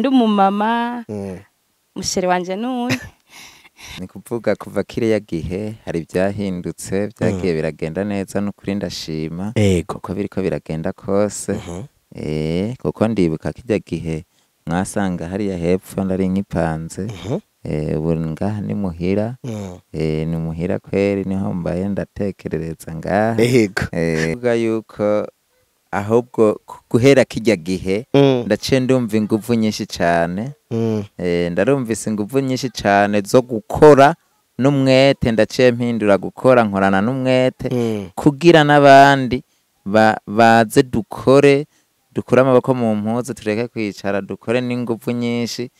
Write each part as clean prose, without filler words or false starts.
Ndi umumama, muchéri wanje n'uyu. Ni kuvuga kuva kiriya gihe hari ibyahindutse, byagiye biragenda neza, n'ukuri ndashima uko biriko biragenda kose. Kuko ndibuka kirya gihe mwasanga hariya hepfo ndari nkipanze. Ubu ngaha ni muhira. Ni muhira kweri, niho mbaye ndatekerereza ngaha. Kuvuga yuko ahubwo guhera kirya gihe ndaciye ndumva inguvu nyinshi cane. Ndarumvise inguvu nyinshi cane zo gukora n'umwete, ndaciye mpindura gukora nkorana n'umwete kugira n'abandi baze dukore, dukure amaboko mu mpuzu, tureke kwicara, dukore n'inguvu nyinshi.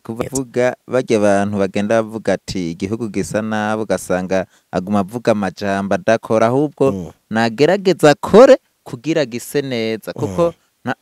Kuvuga barya abantu bagenda bavuga ati igihugu gisa nabi, ugasanga aguma avuga amajambo adakora, ahubwo nagerageza akore kugira gise neza, kuko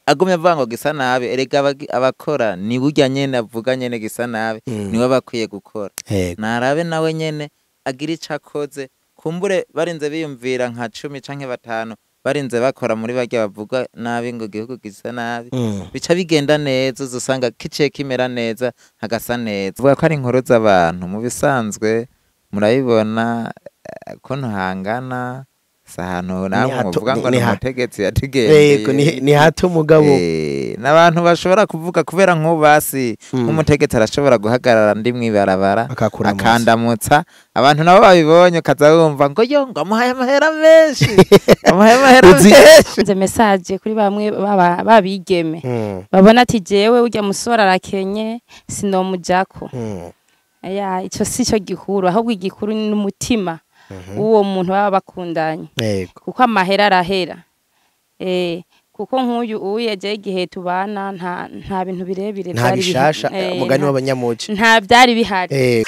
agumye avuga ngo gisa nabi, erega abakora ni burya nyene avuga nyene gisa nabi, niwe bakwiye gukora. Narabe nawe nyene agira ico akoze, kumbure barinze biyumvira nka 10 canke 5 barinze bakora muri barya bavuga nabi ngo igihugu gisa nabi, bica bigenda neza, uzosanga kiciye kimera neza, hagasa neza. Vuga ko ari inkuru z'abantu mu bisanzwe murabibona, ko ntahangana si ahantu namwe muvuga ngo ni umutegetsi yatugendeye. Yego, ni hato mugabo. N'abantu bashobora kuvuga kubera nk'ubasi nk'umutegetsi arashobora guhagarara ndi mwibarabara Akakuramutsa. akandamutsa, abantu nabo babibonye ukaza wumva ngo yo ngo amuhaye amahera menshi, amuhaye amahera menshi. Nze message kuri bamwe babigeme babona ati jewe urya musore arakenye sinomujako. Ya, ico si cyo gikuru, ahubwo igikuru ni n'umutima uwo muntu baba bakundanye. Kuko amahera arahera. Kuko nk'uyu uye je igihe tubana nta bintu birebire Nta byari bishasha, bihari. umugani w'abanyamuci. Nta byari bihari.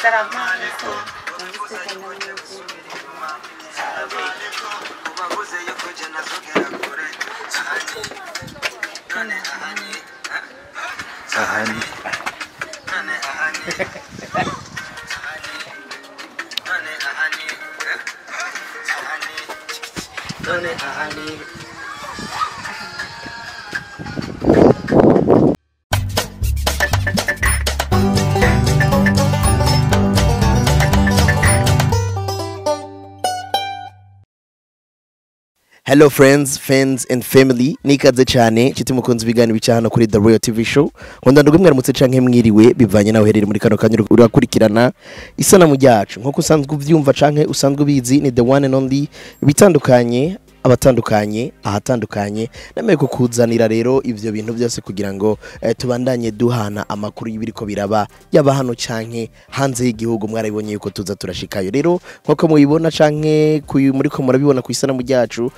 Hello friends, fans and family. Nikaze cyane nshuti mukunzi ibiganiro bica hano kuri The Royal TV Show. Nkunda ndugwe mwaramutse canke mwiriwe bivanye naho uherereye muri kano kanya urakurikirana isanamu ryacu. Nkuko usanzwe uvyumva canke usanzwe ubizi, ni the one and only bitandukanye, abatandukanye, ahatandukanye. Nameye kukuzanira rero ivyo bintu byose kugira ngo tubandanye duhana amakuru y'ibiriko biraba yaba hano canke hanze y'igihugu. Mwarabibonye yuko tuza turashikayo. Rero nkuko mubibona canke muri ko murabibona ku isanamu ryacu,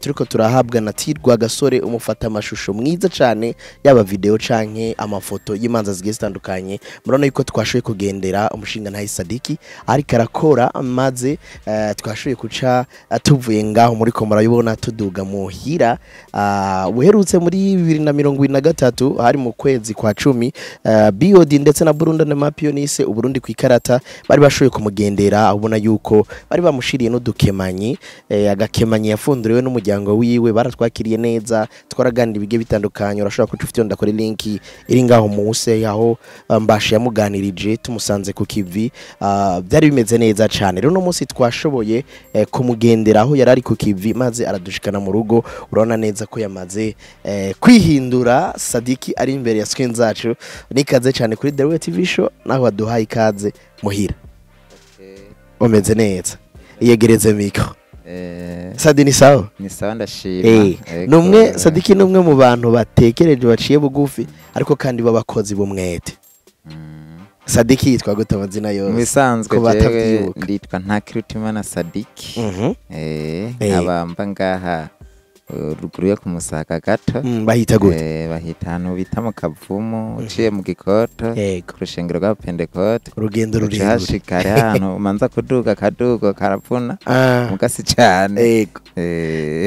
turiko turahabwa na Tirwa Gasore, umufata amashusho mwiza cane, yaba video canke amafoto y'imanza zigiye zitandukanye. Murabona yuko twashoboye kugendera umushinga ntayi Sadiki ariko arakora, maze twashoboye kuca tuvuye ngaho muri ko murabibona tuduga muhira. Uherutse muri 2023 hari mu kwezi kwa 10, BOD ndetse na Burundi na Mapionise Uburundi ku ikarata bari bashoboye kumugendera, ubona yuko bari bamushiriye n'udukemanyi, agakemanyi yafunduriwe n'umuryango wiwe. Baratwakiriye neza, twaraganira ibigiye bitandukanye. Urashobora kuca ufite ndakora link iri ngaho muse aho Mbasha yamuganirije tumusanze ku kivi. Byari bimeze neza cyane. Rero no munsi twashoboye kumugendera aho yari ari ku kivi, maze aradushikana mu rugo. Urabona neza ko yamaze kwihindura. Sadiki ari imbere ya screen zacu. Nikaze cyane kuri The Royal TV Show, naho waduhaye ikaze muhira. Umeze neza, iyegereze micro. Sadi, ni sawa? Ni sawa, ndashima. Ego. Numwe Sadiki ni umwe mu bantu batekereje, baciye bugufi, ariko kandi b'abakozi b'umwete. Sadiki yitwa gute amazina Mu yose? bisanzwe Ko jewe batavyibuka. nditwa Ntakirutimana Sadiki. Nkaba mba ngaha ruguru yo ku Musaga gato. Bahita gute? Bahita ahantu bita mu Kavumu, uciye mu Gikoto, ku rushengero rwa Pentekote. Urugendo Uca rurerure. hashika hariho ahantu umanza kuduga akadugo karavuna mugasi cane.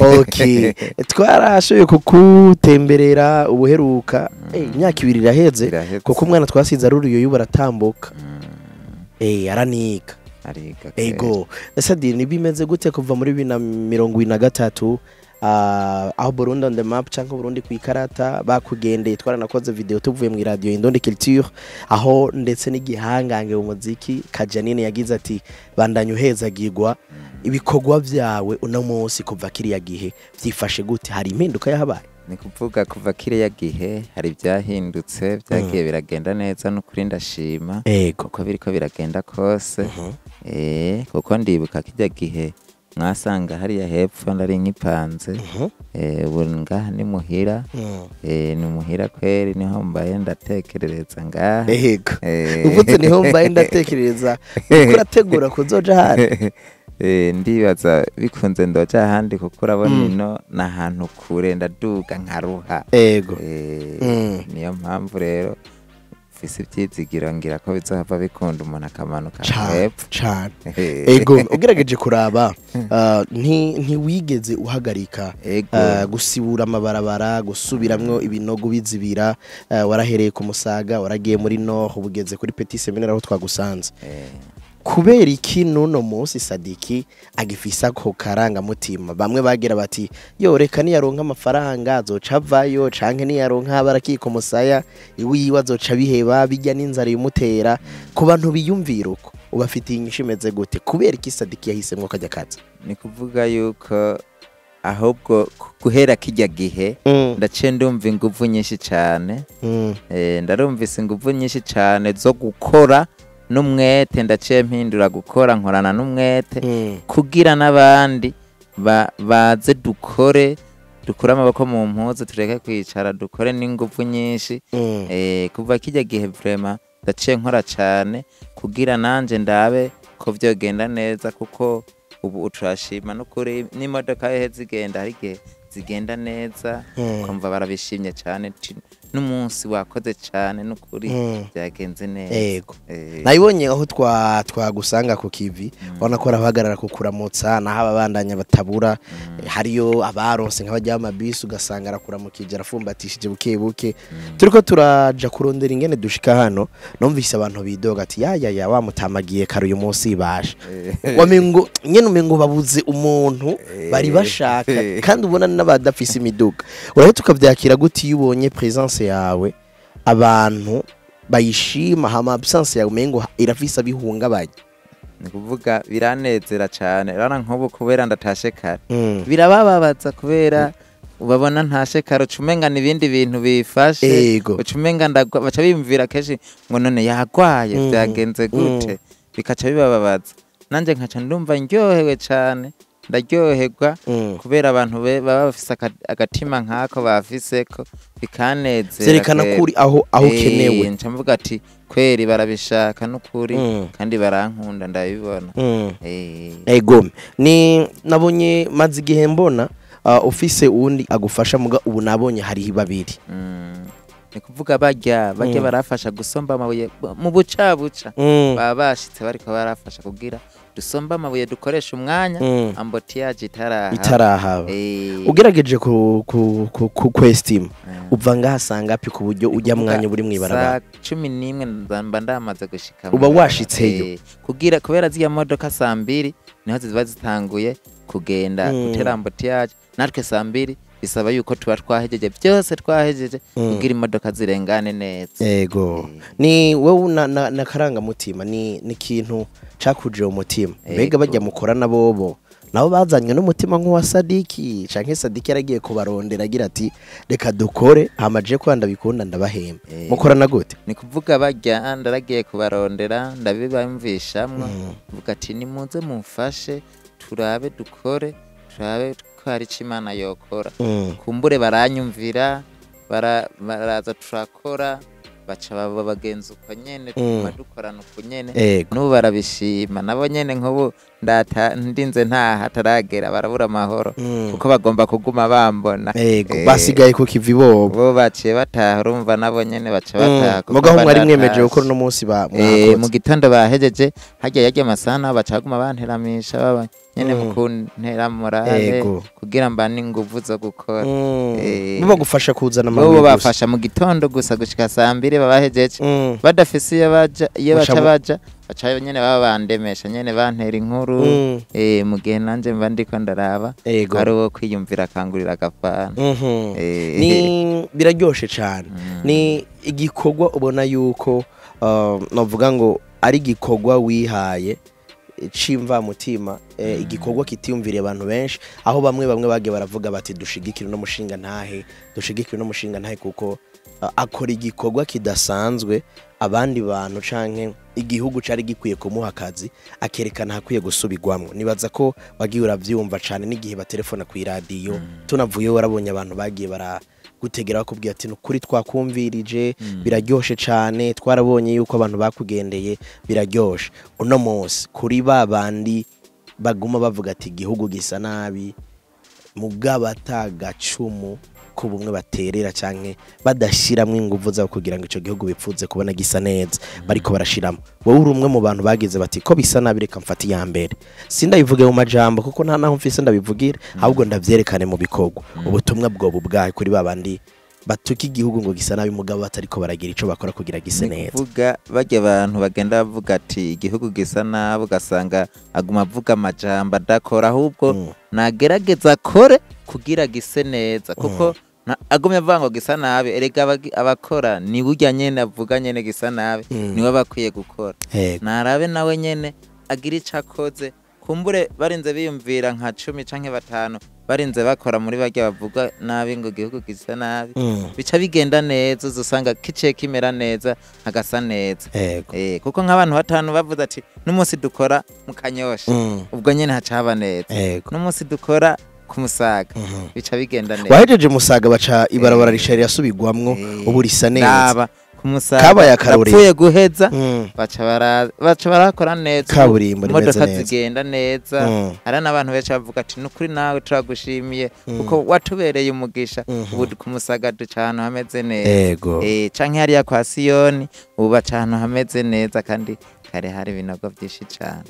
Okay, twarashoboye kukutemberera ubuheruka, imyaka 2 iraheze. Iraheze. Kuko umwana twasize aruriye yubu aratambuka, araniga. Ariga kweri. Ego, Sadi, ni bimeze gute kuva muri 2023? Aho Burundi on the map cyangwa Burundi ku ikarata bakugendeye, twaranakoze video tuvuye mu radio Indundi Culture, aho ndetse n'igihangange mu muziki Kajanine yagize ati bandanya uhezagirwa ibikorwa byawe uno munsi. Kuva kiriya gihe byifashe gute? Hari impinduka yahabaye? Ni kuvuga kuva kiriya gihe hari ibyahindutse, byagiye biragenda neza, n'ukuri ndashima kuko biriko biragenda kose. Kuko ndibuka kijya gihe mwasanga hariya hepfo ndari nkipanze, ubu ngaha ni muhira, ni muhira kweri, niho mbaye ndatekerereza ngaha. Ego, uvuze niho mbaye ndatekerereza, urategura kuzoja ahandi? Ndibaza bikunze ndoja ahandi, kuko urabona ino ni ahantu kure, ndaduga nkaruha. Ego. Niyo mpamvu rero mfise ivyizigiro ngira ko bizohava bikunda umuntu akamanuka hepfo cane. Ego, ugerageje kuraba ntiwigeze uhagarika gusibura amabarabara, gusubiramwo ibinogo bizibira, warahereye ku Musaga, waragiye muri Nord, ubugeze kuri Petit Seminaire aho twagusanze. Kubera iki nuno munsi Sadiki agifisa ko karanga mutima? Bamwe bagira bati yo reka niyaronka amafaranga azoca avayo, canke niyaronka barakiko musaya iwiwe azoca biheba bijya n'inzara imutera. Ku bantu biyumvira uko, ubafitiye inyishu imeze gute? Kubera iki Sadiki yahisemwo kajya kaza? Ni kuvuga yuko ahubwo guhera kijya gihe ndaciye ndumva inguvu nyinshi cyane. Ndarumvise inguvu nyinshi cyane zo gukora n'umwete, ndaciye mpindura gukora nkorana n'umwete kugira n'abandi baze dukore, dukure amaboko mu mpuzu, tureke kwicara, dukore n'inguvu nyinshi. Kuva kijya gihe vraiment ndaciye nkora cyane kugira nanje ndabe ko vyogenda neza, kuko ubu turashima n'ukuri n'imodoka hehe zigenda, hari igihe zigenda neza kumva barabishimye cyane, n'umunsi wakoze cyane n'ukuri byagenze neza. Ego. Nayibonye aho twagusanga ku kivi, ubona ko arahagarara kukuramutsa, naho ababandanya batabura, hariyo abaronse nk'abajya amabisi ugasanga arakuramukije arafumbatishije buke buke. Turiko turaja kurondera ingene dushika hano, numvise abantu bidoga ati ya ya ya wamutamagiye kare uyu munsi basha. Wamengo nyene umengo babuze umuntu bari bashaka, kandi ubona n'abadafise imiduga. Urahita ukavyakira gute iyo ubonye presence yawe abantu bayishima, hama absence yawe umengo irafise bihungabanye? Ni kuvuga biranezera cyane, rana nkobo kubera ndatashe kare birabababaza kubera ubabona ntashe kare, ucumenga nibindi bintu bifashe, ucumenga ndagwa, baca bimvira kenshi ngo none yagwaye byagenze gute, bikaca bibababaza. Nanje nkaca ndumva ndyohewe cyane, ndaryoherwa kubera abantu baba bafise agatima nkako bafiseko, bikanezera, zerekana kuri aho kenewe. Nca mvuga ati kweri barabishaka n'ukuri kandi barankunda ndabibona. Ego, ni nabonye maze igihe mbona ufise uwundi agufasha, muga ubu nabonye hari babiri. Ni kuvuga barya barafasha gusomba amabuye mu bucabuca, baba bashitse bariko barafasha kugira dusomba amabuye dukoresha umwanya ambotiyaje itarahaba. Ugerageje ku kwestima uva ngahasanga api ku buryo ujya mwanya buri mwibarabara? Saa 11 mba ndamaze gushika, uba washitseyo kugira kubera ziya modoka saa 2 niho ziba zitanguye kugenda gutera ambotiyaje, natwe saa 2 bisaba yuko tuba twahejeje byose, twahejeje kugira imodoka zirengane neza. Ego, ni wewe na karanga mutima ni ikintu cakuje umutima. Mbega bajya mukorana bobo nabo bazanywe n'umutima nk'uwa Sadiki, canke Sadiki yaragiye kubarondera agira ati reka dukore hamaje ko ndabikunda ndabahemba? Mukorana gute? Ni kuvuga bajya ndaragiye kubarondera ndabibamvishamwe, mvuga ati nimuze mumfashe turabe dukore, turabe ko hari ico Imana yokora. Kumbure baranyumvira, baraza turakora, baca baba bagenzi uko nyene, tuguma dukorana uko nyene, n'ubu barabishima nabo nyene. Nk'ubu ndinze ntaha hataragera barabura amahoro, kuko bagomba kuguma bambona. Ego, basigaye ku kivi bobo bo baciye bataha, urumva nabo nyene baca bataha. Mugaho mwari mwemeje gukora no munsi ba mu gitondo bahejeje hajya yarya amasana, baca baguma banteramisha baba nyene mu kuntera morale kugira mbane inguvu zo gukora. Bo bagufasha kuzana amabuye, bo bafasha mu gitondo gusa gushika saa 2 babahejeje badafise iyo baja iyo baca baja baca nyene baba bandemesha nyene bantera inkuru mu gihe nanje mba ndiko ndaraba ari wo kwiyumvira akangurira agafana. Ni biraryoshe cyane. Ni igikorwa ubona yuko novuga ngo ari igikorwa wihaye cimva mutima, igikorwa kitiyumviriye abantu benshi, aho bamwe bagiye baravuga bati dushigikire no mushinga ntahe, dushigikire no mushinga ntahe, kuko akora igikorwa kidasanzwe abandi bantu canke igihugu cari gikwiye kumuha akazi akerekana hakwiye gusubirwamwo. Nibaza ko bagiye uravyumva cane n'igihe batelefona ku radio tunavuye warabonye abantu bagiye bara gutegera bakubwiye ati nukuri twakumvirije biraryoshe cane, twarabonye yuko abantu bakugendeye biraryoshe. Uno munsi kuri babandi baguma bavuga ati igihugu gisa nabi mugaba atagacumu ko bumwe baterera canke badashiramwe inguvu zabo kugira ngo ico gihugu bipfuze kubona gisa neza bariko barashiramo, wowe uri umwe mu bantu bagize bati ko bisa nabi reka mfati ya mbere, sindabivuge mu majambo kuko nta naho mfise ndabivugira, ahubwo ndavyerekane mu bikorwa. Ubutumwa bwo bubwaye kuri babandi batuka igihugu ngo gisa nabi mugabo batariko baragira ico bakora kugira gise neza. Kuvuga bajya abantu bagenda bavuga ati igihugu gisa nabi ugasanga aguma avuga amajambo adakora, ahubwo nagerageza akore kugira gise neza, kuko agumye avuga ngo gisa nabi erega abakora ni burya nyene avuga nyene gisa nabi niwe bakwiye gukora. Narabe nawe nyene agira ico akoze, kumbure barinze biyumvira nka 10 canke 5 barinze bakora muri barya bavuga nabi ngo igihugu gisa nabi bica bigenda neza, uzosanga kice kimera neza hagasa neza. Kuko nk'abantu 5 bavuze ati n'umunsi dukora mu Kanyosha ubwo nyene haca haba neza, n'umunsi dukora ku Musaga bica bigenda neza. Wahejeje Musaga baca ibarabara rishari yasubirwamwo ubu risa neza. Ku Musaga apfuye guheza baca barakora neza, kaburimbo rimeze neza, imodoka zigenda neza. Hari n'abantu benshi bavuga ati nukuri nawe turagushimiye kuko watubereye umugisha, ubu ku Musaga duca ahantu hameze neza, canke hariya kwa Siyoni ubu baca ahantu hameze neza kandi kare hari ibinogo byinshi cyane.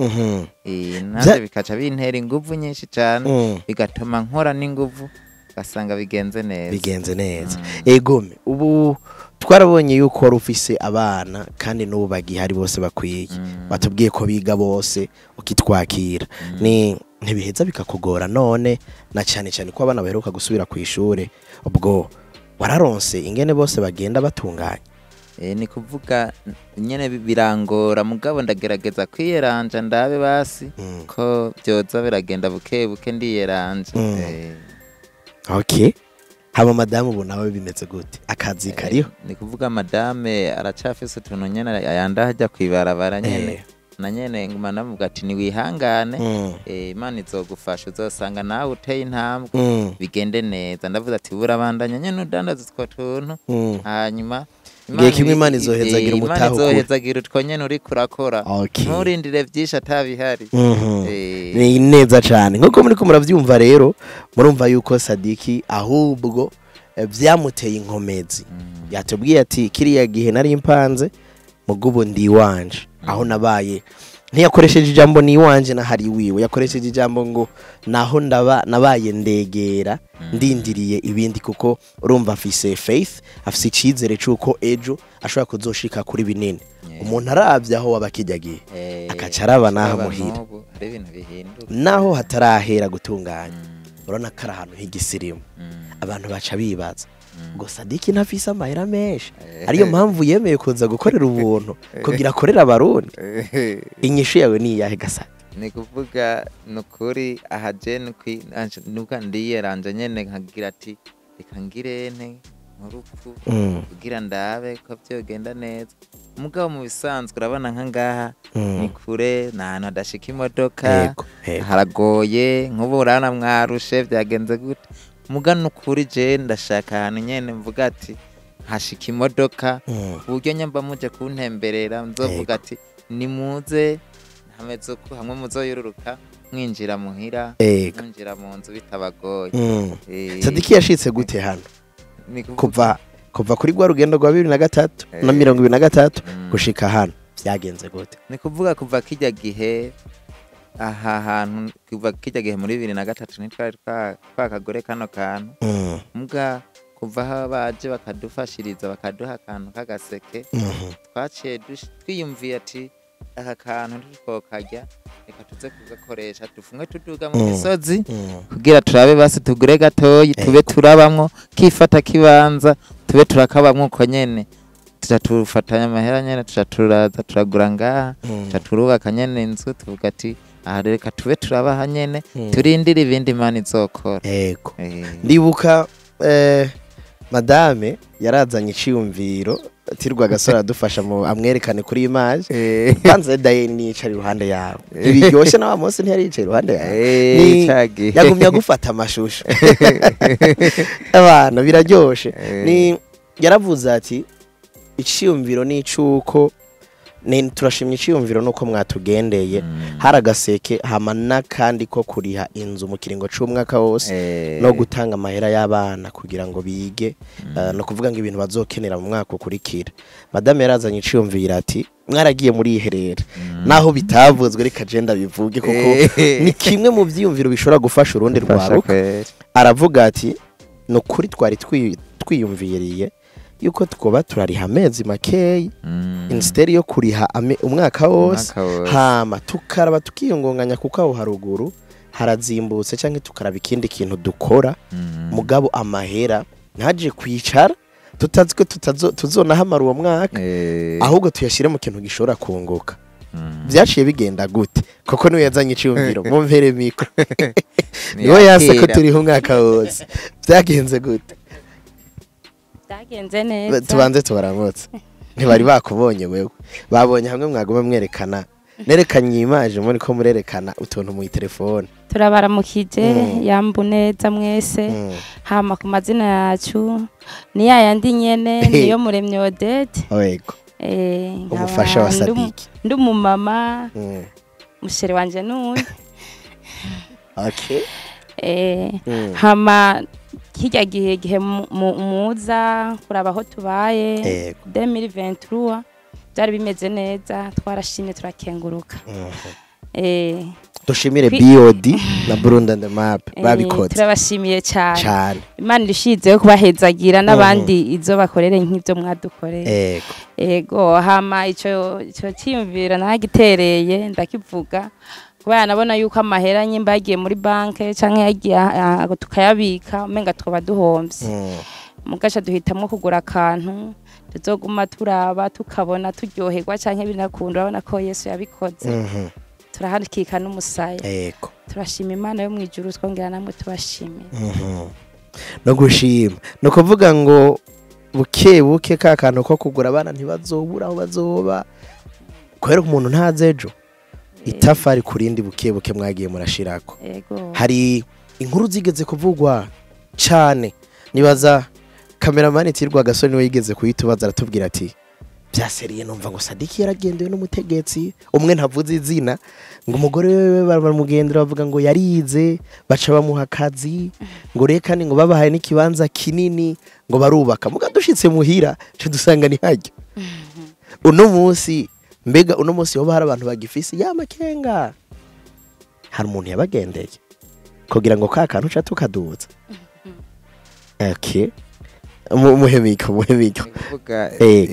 Navyo bikaca bintera inguvu nyinshi cyane, bigatuma nkora n'inguvu gasanga bigenze neza, bigenze neza. Egome ubu twarabonye yuko wari ufise abana kandi n'ubu bagihari bose bakwiye, batubwiye ko biga bose ukitwakira, ni ntibiheza bikakugora none na cyane cyane ko abana baheruka gusubira ku ishure, ubwo wararonse ingene bose bagenda batunganye? Ni kuvuga nyene birangora mugabo ndagerageza kwiyeranja ndabe basi ko byoza biragenda buke buke ndiyeranja. Okay. Haba madamu ubu nawe bimeze gute? Akazi kariho? Ni kuvuga madame aracafise utuntu nyene ayanda hajya kwibarabara nyene na nyene nguma navuga ati ni wihangane, Imana izogufasha uzosanga nawe uteye intambwe bigende neza. Ndavuze ati burabandanya nyene udandaza utwo tuntu, hanyuma ngiye kimwe Imana izohezagira umutaho, Imana izohezagira utwo nyene uri kurakora, nturindire byinshi atabihari. Ni neza cyane nkuko muri ko muravyumva rero, murumva yuko Sadiki ahubwo vyamuteye inkomezi. Yatubwiye ati kiriya gihe nari impanze mugubu ndi wanje aho nabaye, ntiyakoresheje ijambo ni iwanje na hari wiwe, yakoresheje ijambo ngo naho ndaba nabaye ndegera ndindiriye ibindi, kuko urumva afise faith, afise icizere cuko ejo ashobora kuzoshika kuri binini. Umuntu aravye aho wabakijyagiye akaca araba naho muhira naho hatarahera gutunganya, urabona ko ari ahantu h'igisirimu abantu baca bibaza ngo Sadiki ntafise amahera menshi, ariyo mpamvu yemeye kuza gukorera ubuntu kugira akorera abarundi. Inyishu yawe ni iyahe Gasadi? Ni kuvuga nukuri aha je nuka ndiyeranje nyene nkagira ati reka ngire nte nkurupfu kugira ndabe ko byogenda neza. Mugabo mu bisanzwe urabona nka ngaha ni kure, nta hantu hadashika imodoka, haragoye, nk'ubu urabona mwarushe byagenze gute. Muga nukuri je ndashaka ahantu nyene mvuga ati hashika imodoka, uburyo nyamba muje kuntemberera nzovuga ati nimuze hameze uko, hamwe muzoyururuka mwinjira muhira, mwinjira mu nzu bitabagoye. Sadiki yashitse gute hano? Kuva kuri rwa rugendo rwa 2023 na 2023 gushika hano byagenze gute? Ni kuvuga kuva kijya gihe Aha hantu kuva kijya gihe muri 2003 ntitwari twakagore kano kantu. Mbwa kuva aho baje bakadufashiriza bakaduha akantu k'agaseke, twaciye twiyumviye ati aka kantu ntitwokarya, reka tuze kugakoresha dufunge tuduga mu misozi kugira turabe basi tugure gatoyi tube turabamwo kifata kibanza tube turakabamwo uko nyene. Tuca tufatanya amahera nyene, tuca turaza turagura ngaha, tuca turubaka nyene inzu, tuvuga ati aha reka tube turabaha nyene, turindire ibindi Imana izokora. Yego. Ndibuka madame yarazanye iciyumviro tirwa gasore adufasha mu amwerekane kuri image. Kanze daye nicara iruhande yawe. Ibiryoshe na wa munsi ntiyari yicaye iruhande yawe. Yagumya gufata amashusho. Abana biraryoshe. Ni yaravuze ati iciyumviro ni icuko turashimye iciyumviro nuko mwatugendeye. Hari agaseke hama n'akandi ko kuriha inzu mu kiringo c'umwaka wose no gutanga amahera y'abana kugira ngo bige, no kuvuga ngo ibintu bazokenera mu mwaka ukurikira. Madame yarazanye iciyumviro ati mwaragiye muri iherera naho bitavuzwe reka je ndabivuge kuko ni kimwe mu vyiyumviro bishobora gufasha urundi rwaruka. Aravuga ati no kuri twari twiyumviriye yuko twoba turariha amezi makeyi instead yo kuriha umwaka wose, hama tukaraba tukiyongonganya kuko aho haruguru harazimbutse canke tukaraba ikindi kintu dukora, mugabo amahera ntaje kwicara tutazi ko tuzonahamara uwo mwaka, ahubwo tuyashire mu kintu gishobora kunguka. Byaciye bigenda gute koko niwe yazanye iciyumviro mumpere mikro niwe yase ko turiho umwaka wose. Byagenze gute? Byagenze neza. Tubanze tubaramutse. Ntibari bakubonye wewe. Babonye hamwe mwaguma mwerekana. Nerekanye image muri ko murerekana utuntu mu telefone. Turabaramukije yambu neza mwese. Hama ku mazina yacu ni yayandi nyene niyo muremye Odette. Yego. Umufasha wa Sadiki. Ndi umumama. Mushere wanje nuyu. Okay. Hama kijya gihe muza kuraba aho tubaye 2023 byari bimeze neza, twarashimye turakenguruka. Dushimire BOD na Burundi and the Map babikoze. Turabashimiye cyane. Imana irishizeho kubahezagira n'abandi izo bakorere nk'ibyo mwadukoreye. Yego. Hama ico cyiyumvira nagitereye ndakivuga kubera nabona yuko amahera nyimba yagiye muri banke canke yagiye tukayabika umenga twoba duhomvye. Mugasha duhitamwo kugura akantu tuzoguma turaba tukabona turyoherwa canke binakunda, urabona ko Yesu yabikoze. Turahanikika n'umusaya. Yego. Turashima Imana yo mu ijuru twongera namwe tubashimira. No gushima. No kuvuga ngo buke buke ka kantu ko kugura abana ntibazobura aho bazoba. Kubera umuntu ntaze ejo. Itafari kurindi buke buke mwagiye murashirako. Hari inkuru zigeze kuvugwa cyane. Nibaza cameraman Tirwa Gasore niwe yigeze kuyitubaza aratubwira ati byaseriye numva ngo Sadiki yaragendewe n'umutegetsi umwe ntavuze izina, ngo umugore wewe baramugendera bavuga ngo yarize baca bamuha akazi, ngo reka ni ngo babahaye n'ikibanza kinini ngo barubaka. Muga dushitse muhira cyo dusanga ni hajya. Uno munsi mbega uno munsi hoba hari abantu bagifise ya makenga. Hari umuntu yabagendeye kugira ngo ka kantu ca tukaduza. Okay. Muhemiko.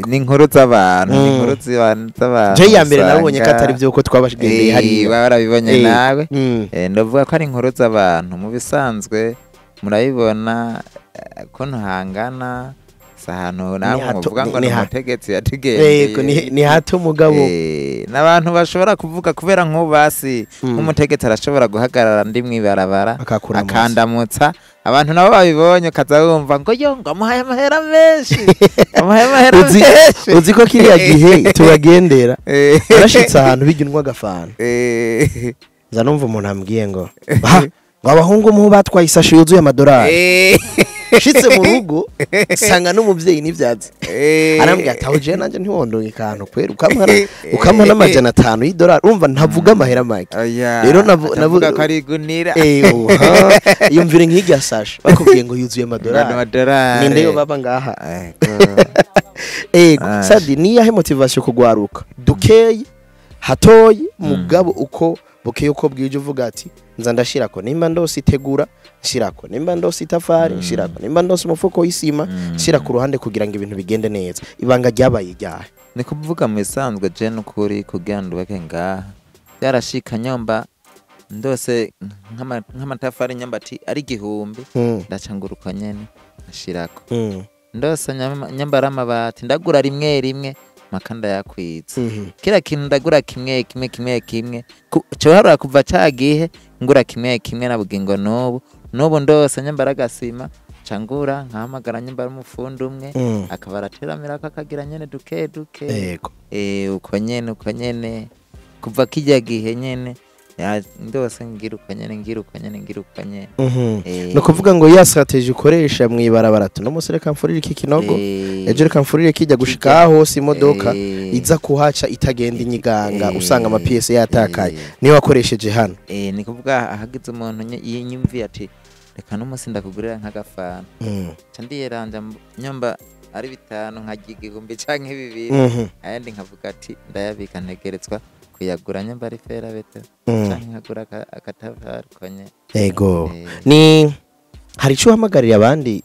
Ni inkuru z'abantu, ni inkuru z'abantu. Je ya mbere nabonye ko atari byo ko twabashigendeye hari barabibonye nawe. Ndavuga ko ari inkuru z'abantu mu bisanzwe murabibona ko ntahangana sahano namwe muvuga ngo ni umutegetsi yatugendeye. Yego ni hato mugabo. N'abantu bashobora kuvuga kubera nk'ubasi nk'umutegetsi arashobora guhagarara ndi mwibarabara akandamutsa abantu nabo babibonye kaza bumva ngo yo ngo amuhaye amahera menshi. Amuhaye amahera menshi. Uzi ko kiriya gihe tubagendera arashitse ahantu biginwa agafana. Nza numva umuntu ambwiye ngo ngo abahungu mu batwaye isashe yuzuye amadorari. Shitse mu rugo sanga n'umuvyeyi nivyazi. Arambwira ati aho je nanje ntiwondonye kantu kwera ukampa n'amajana 5 y'idolari urumva ntavuga amahera make. Rero navuga ko ari gunira. Yumvire nk'irya sashe bakubwiye ngo yuzuye amadorari. Ninde yo baba ngaha? Sadi ni yahe motivation kugwaruka? Dukeye hatoyi mugabo uko Bukeye uko bwije uvuga ati nza ndashirako, nimba ndose itegura nshirako, nimba ndose itafari nshirako, nimba ndose umufuko w'isima nshira ku ruhande kugira ngo ibintu bigende neza. Ibanga ryabaye iryahe? Ni kuvuga mu bisanzwe je n'ukuri kugira ndubake ngaha byarashika nyomba ndose nk'amatafari nyomba ati ari 1000 ndaca nguruka nyene nshirako. Ndose nyambara amabati ndagura rimwe rimwe makanda yakwiza. Kila kintu ndagura kimwe kimwe kimwe kimwe. Cyoharura kuva cagihe ngura kimwe kimwe na bugingo n'ubu ndose nyambara agasima cangura nkahamagara nyambara umufundi umwe akaba arateramira ko akagira nyene duke duke. Yego. Uko nyene kuva kijya gihe nyene ndose ngira uko nyene. No kuvuga ngo ya strategy ukoresha mwibarabara no musere kamfurira iki kinogo ejo reka mfurire kijya gushika hose imodoka iza kuhaca itagenda inyiganga usanga ama PS yatakaye niyo wakoresheje hano. Ni kuvuga ahagize umuntu yinyumviye ati reka no musi ndakugurira nk'agafana ca ndiyeranja nyomba ari 5 nkagiga 1000 canke 2 ayandi nkavuga ati ndayabika ntegerezwa kuyagura nyamba ari fera beto canke nkagura akatafari konye. Ego. Ni hari ico uhamagarira abandi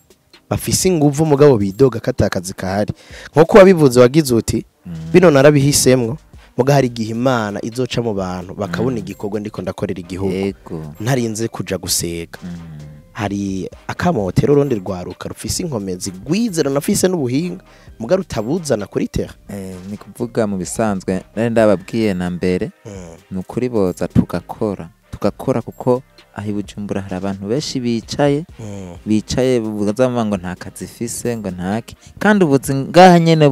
bafise inguvu mugabo bidoga katakazi kahari nko wabivuze wagize uti bino narabihisemwo muga hari igihe Imana izoca mu bantu bakabona igikorwa ndiko ndakorera igihugu ntarinze kuja gusega. Hari akamotero urundi rwaruka rufise inkomezi gwize runafise n'ubuhinga muga rutabuzana kuri terre. Ni kuvuga mu bisanzwe nari ndababwiye na mbere nukuri boza tugakora kuko aho i Bujumbura hari abantu benshi bicaye bicaye bavuga ngo nta kazi ifise ngo ntake kandi ubuzi ngaha nyene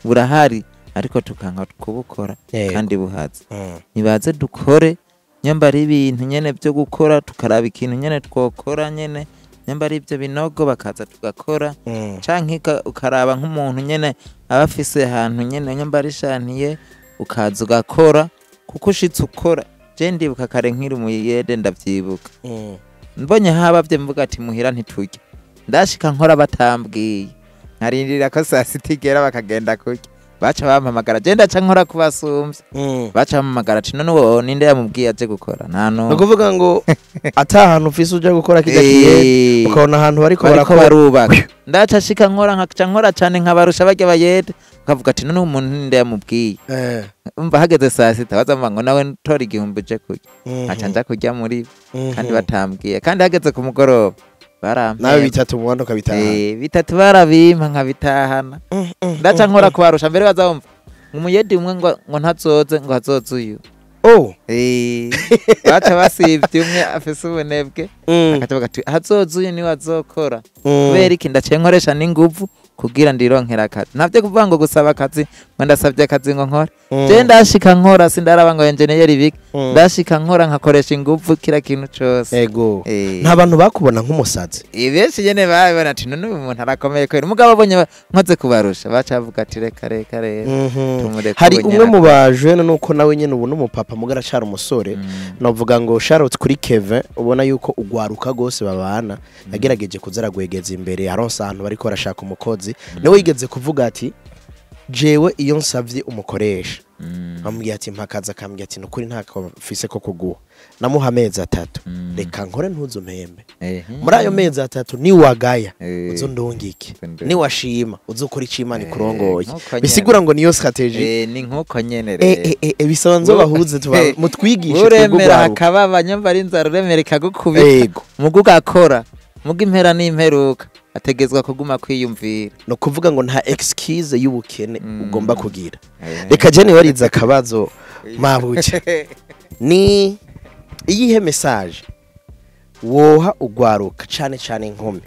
burahari ariko tukanka kubukora kandi buhaze. Nibaze dukore nyamba ari ibintu nyene byo gukora tukaraba ikintu nyene twokora nyene nyamba ari ibyo binogo bakaza tugakora canke ukaraba nk'umuntu nyene abafise ahantu nyene nyamba ari shantiye ukaza ugakora kuko ushitse ukora. Je ndibuka kare nkiri umuyede ndavyibuka mbonye habavye mvuga ati muhira ntiturya ndashika nkora batambwiye nkarindira ko saa sita igera bakagenda kurya baca bampamagara je ndaca nkora kubasumvya baca bampamagara ati none uwo ninde yamubwiye aje gukora nta no kuvuga ngo ata hantu ufise uja gukora kijya kiye ukabona ahantu bariko barubaka ndaca shika nkora nkaca nkora cane nkabarusha barya bayede ukavuga ati none umuntu ninde yamubwiye umva hageze saa sita baza ngo nawe ntora 1000 uje kurya nkaca nja kurya muri kandi batambwiye kandi hageze ku mugoroba barampa nawe bitatu mu bandi ukabitahana bitatu barabimpa nkabitahana ndaca nkora kubarusha mbere bazabumva umuyedi umwe ngo ntazoze ngo hazoze uyu baca basivye umwe afise ubunebwe akavuga ati hazoze uyu niwe azokora kubera iki ndaciye nkoresha n'inguvu kugira ndironkera akazi ntavyo kuvuga ngo gusaba akazi ngo ndasavye akazi ngo nkore je ndashika nkora sindaraba ngo engineer biki ndashika nkora nkakoresha inguvu kila kintu cose. Ego. Nta bantu bakubona nk'umusazi benshi nyene babona ati none uyu muntu arakomeye kwera umugabo abonye nkoze kubarusha baca bavuga ati reka reka rero tumureke. Hari umwe mu bajene nuko nawe nyene ubu n'umupapa mugara acara umusore navuga ngo Charlotte kuri Kevin ubona yuko ugwaruka gose babana yagerageje kuzara gwegeza imbere aronsa ahantu bariko barashaka umukozi nawe yigeze kuvuga ati jewe iyo nsavye umukoresha amubwiye ati mpakaza akambwiye ati nukuri ntako mfise ko kuguha namuha amezi 3 reka nkore ntuzumpembe muri ayo mezi 3 ni wagaya uzondungike ni washima uzokora icimana ikurongoye bisigura ngo niyo strategy ni nkuko nyene rero bisanzwe bahuze mutwigishe uremera hakababa nyumva ari inzara uremera ikagukubita mugu gakora mugu impera n'imperuka ategezwa kuguma kwiyumvira no kuvuga ngo nta excuse y'ubukene ugomba kugira. Reka je niwariza akabazo mabuke ni iyihe message woha ugwaruka cane cane inkumi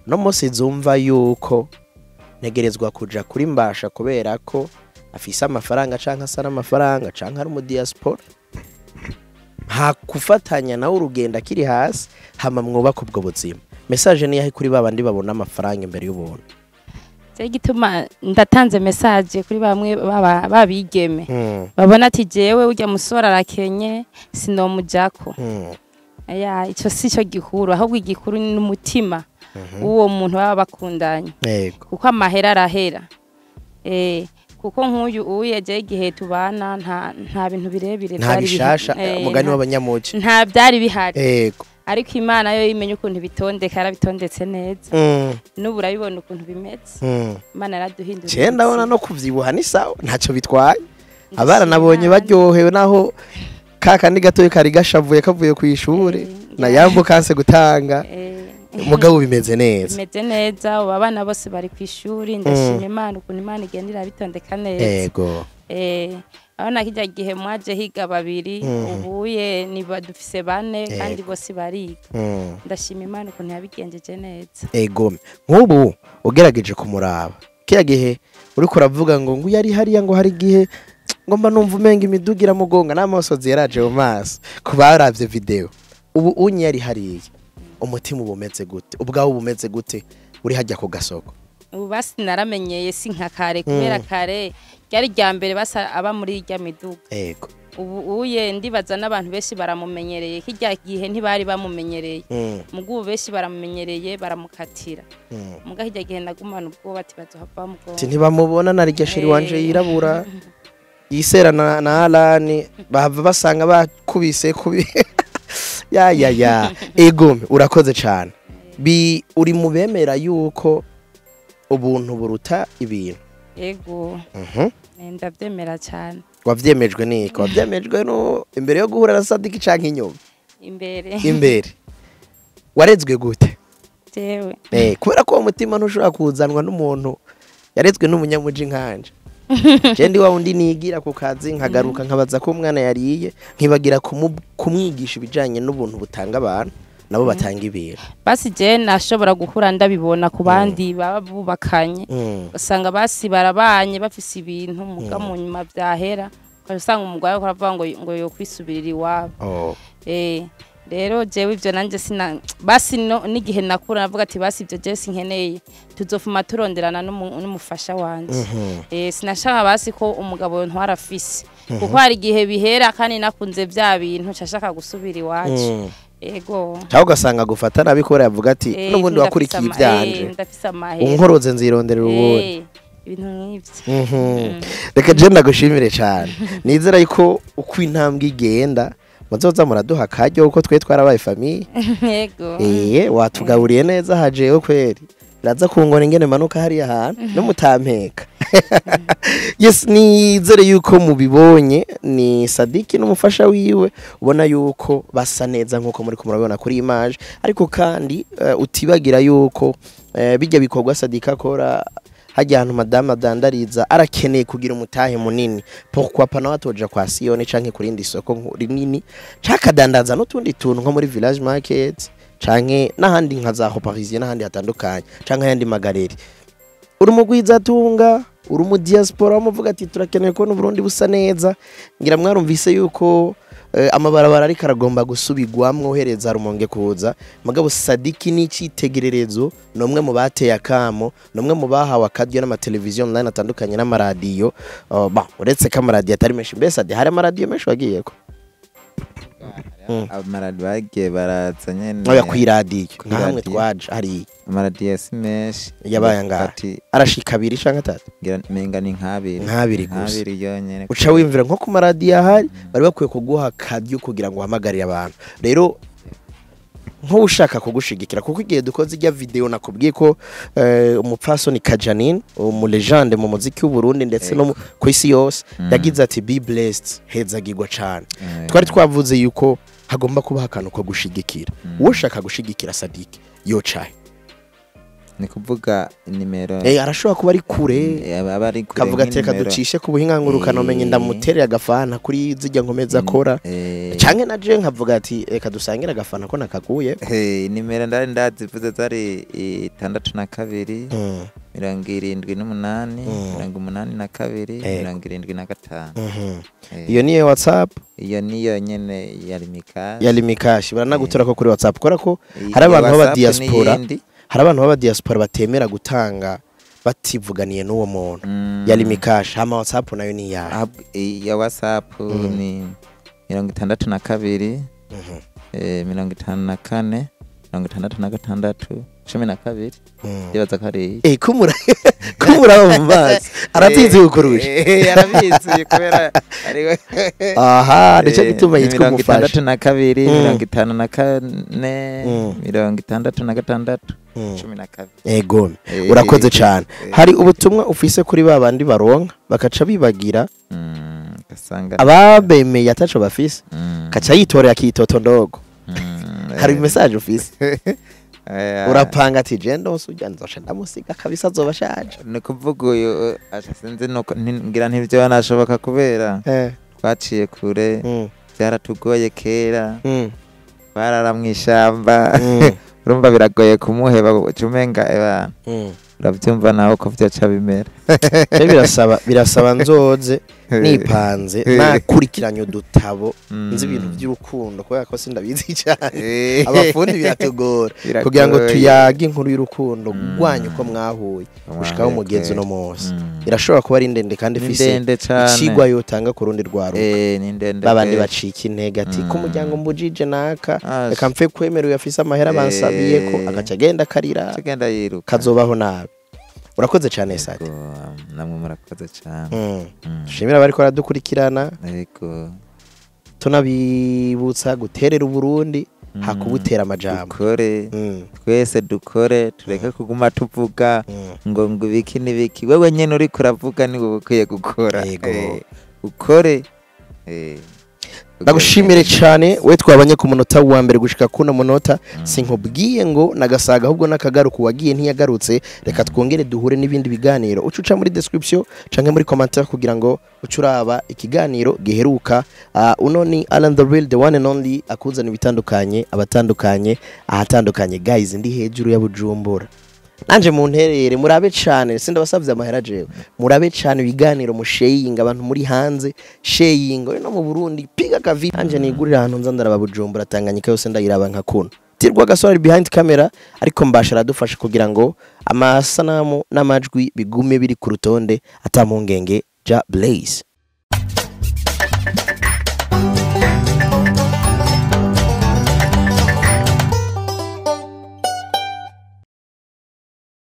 no munsi zumva yuko ntegerezwa kuja kuri mbasha kubera ko afise amafaranga canke asara amafaranga canke ari mu diaspora ha kufatanya nawe urugenda kiri hasi hama mwubaka ubwo buzima. Message ni yahe kuri babandi babona amafaranga imbere y'ubuntu? Cyo gituma ndatanze message kuri bamwe babigeme babona ati jewe urya musore arakenye sinomujako. Ya ico si cyo gikuru ahubwo igikuru ni umutima uwo muntu baba bakundanye kuko amahera arahera. Kuko nk'uyu uye je igihe tubana nta bintu birebire nta bishasha umugani w'abanyamuci nta byari bihari. Yego. Ariko Imana yo imenye ukuntu bitondeka, yarabitondetse neza. N'ubu urabibona ukuntu bimeze. Imana yaraduhinduriye. Je ndabona no kuvyibuha ni sawa, ntacyo bitwaye. Abana nabonye baryohewe naho kaka ni gatoye kari gashavuye kavuye ku ishure na yambo kanse gutanga. Mugabo bimeze neza. Bimeze neza, ubu abana bose bari ku ishuri, ndashima Imana ukuntu Imana igenda irabitondeka neza. Yego. Abana kijya gihe mwaje higa babiri, ubuye ni badufise bane kandi bose bariga. Ndashima Imana ukuntu yabigenjeje neza. Ego. Nk'ubu ugerageje kumuraba. Kiya gihe uriko uravuga ngo yari hariya ngo hari gihe ngomba numva umenga imidugira mugonga n'amasozi yaraje mu maso kubaravye video. Ubu unye yari hariya. Umutima ubumeze gute? Ubwawe ubumeze gute? Uri hajya ku gasoko. Ubu basi naramenyeye si nka kare kubera kare ryari rya mbere basa aba muri irya miduga. Yego. Ubu uye ndibaza n'abantu benshi baramumenyereye, kijya gihe ntibari bamumenyereye. Mugubu benshi baramumenyereye baramukatira. Muga kijya gihe nagumana ubwoba ati bazohava bamugonga. Ati ntibamubona na rirya sheri wanje yirabura. Yisera na Alani bahava basanga bakubise kubi. Ya. Ego urakoze cyane. Bi uri mu bemera yuko ubuntu buruta ibintu. Ego. Ndabyemera cyane. Wavyemejwe niko? Wavyemejwe no imbere yo guhura na Sadiki canke inyuma? Imbere. Imbere. Warezwe gute? Jewe. Kubera ko umutima ntushobora kuzanwa n'umuntu yarezwe n'umunyamuji nkanje. Je ndi wa undi nigira ku kazi nkagaruka nkabaza ko umwana yariye, nkibagira kumwigisha ibijanye n'ubuntu butanga abantu nabo batanga ibintu. Basi je nashobora guhura ndabibona ku bandi baba bubakanye, usanga basi barabanye bafise ibintu muga mu nyuma byahera usanga umugore aravuga ngo yo kwisubirira iwabo. Rero jewe ivyo nanje sina basi n'igihe nakura navuga ati basi ivyo je sinkeneye tuzofuma turonderana n'umufasha wanje. Sinashaka basi ko umugabo ntwara afise kuko hari igihe bihera kandi nakunze bya bintu nshaka gusubira iwacu. Ego. Cyangwa ugasanga gufata nabikora yavuga ati n'ubundi wakurikiye ibyanje ndafise amahera unkoroze nzirondera ubundi ibintu nk'ivyo. Reka je ndagushimire cyane. Nizera yuko uko intambwe igenda muzoza muraduha karyo uko twe twarabaye famille. Yego. Watugaburiye neza hajewe kweri. Biraza kungona ingene manuka hariya hantu no mutampeka. Yes, nizere yuko mubibonye ni Sadiki n'umufasha wiwe, ubona yuko basa neza nkuko muri kumurabona kuri image, ariko kandi utibagira yuko bijya bikorwa Sadiki akora hajya ahantu madame adandariza arakeneye kugira umutahe munini. Pourquoi pas nawe atoja kwa Siyoni canke kurindi soko rinini cakadandaza n'utundi tuntu nko muri Village Market canke n'ahandi nka za Parisien n'ahandi hatandukanye canke ayandi magareri. Uri mugwiza tunga, uri mu diaspora muvuga ati turakeneye kubona Burundi busa neza. Ngira mwarumvise yuko amabarabara ariko aragomba gusubigwamwo hereza Rumonge kuza. Mugabo Sadiki ni icitegererezo, nomwe mu bateye akamo, nomwe mu bahawe akaryo n'amateleviziyo online atandukanye n'amaradiyo. Uretse ko amaradiyo atari menshi, mbese hari amaradiyo menshi wagiyeko? Amaradiyo bagiye baraza nyene. Oya kwiradiyo nka hamwe twaje hari amaradiyo si menshi yabaye ngaha arashika abiri canke atatu, ngira menga ni nk'abiri gusa yonyene. Uca wimvira nko ku maradiyo ahari bari bakwiye kuguha akaryo kugira ngo uhamagarire abantu. Rero nko ushaka kugushigikira, kuko igihe dukoze ijya video nakubwiye ko umupfasoni Kajanine, umu legende mu muziki w'u Burundi ndetse no ku isi yose, yagize ati be blessed, hezagirwa cyane. Twari twavuze yuko hagomba kuba akantu ko gushigikira. Uwo ushaka gushigikira Sadiki yocaye ni kuvuga nimero arashobora kuba ari kure, kavuga ati reka ducishe ku buhinga ngurukana umenye ndamuterera agafana kuri zijya nkomeza akora, canke na je nkavuga ati reka dusangire agafana ko nakaguye. Nimero ndari ndazivuze zari 62 78 82 75. Iyo niyo WhatsApp, iyo niyo nyene ya Limikashi, ya Limikashi baranagutora ko kuri WhatsApp, kora ko hari abantu baba diaspora, hari abantu baba diaspora batemera gutanga bativuganiye n'uwo muntu. Ya Limikashi hama WhatsApp nayo ni ya ya WhatsApp ni 62 54 66 12. Ndibaza ko ari kumura kumura mu mazi aratinze kukurusha. Arabizi kubera ari aha nico gituma yitwa umufasha. 62, 54, 66, 12. Ego urakoze cyane. Hari ubutumwa ufise kuri babandi baronka bakaca bibagira ababemeye ataco bafise kaca yitorera akitoto ndogo. Hari message ufise? Urapanga ati je ndose ujya nzoca ndamusiga kabisa azoba ashaje. Ni kuvuga uyu sinzi nuko ngira ntivyo nashoboka kubera twaciye kure, byaratugoye kera, barara mw'ishamba, urumva biragoye kumuheba ucumenga ebana. Uravyumva nawe ko vyoca bimera. Birasaba nzoze nipanze nakurikiranye udutabo nzi ibintu by'urukundo kubera ko sindabizi cyane. Abafundi biratugora kugira ngo tuyage inkuru y'urukundo rwanyu ko mwahuye gushikaho umugenzi no munsi. Irashobora kuba ari ndende kandi ifise icigwa yotanga ku rundi rwaruka. Babandi bacika intege ati ko umuryango mbujije naka reka mfe kwemera uyu afise amahera bansabiye ko agaca agenda akarira kazobaho nabi. Urakoze cyane Sadi. Namwe murakoze cyane. Dushimira abariko baradukurikirana. Yego. Tunabibutsa guterera Uburundi hakubutera amajambo. Dukore. Twese dukore tureke kuguma tuvuga ngo ngo ibiki nibiki. Wewe nyene uri kuravuga ni wowe ukwiye gukora. Ukore. Ndagushimire cyane we twabanye ku munota wa mbere gushika kuno munota. Sinkubwiye ngo nagasaga ahubwo nakagaruka wagiye ntiyagarutse. Reka twongere duhure n'ibindi biganiro. Ucuca muri description canke muri commentaire kugira ngo ucuraba ikiganiro giheruka. Uno ni Alan the Real, the one and only, akuzana ibitandukanye abatandukanye ahatandukanye. Guys, ndi hejuru ya Bujumbura. Nanje mu nterere murabe cyane, sindabasavye amahera jewe. Murabe cyane ibiganiro musheyinga abantu muri hanze, sheyinga no mu Burundi piga kavi. Nanje nigurira ahantu nza ndaraba Bujumbura Tanganyika yose ndayiraba nka kuno. Tirwa gasore behind camera ariko mbasha aradufasha kugira ngo amasanamu n'amajwi bigume biri ku rutonde atampungenge. Ja Blaze.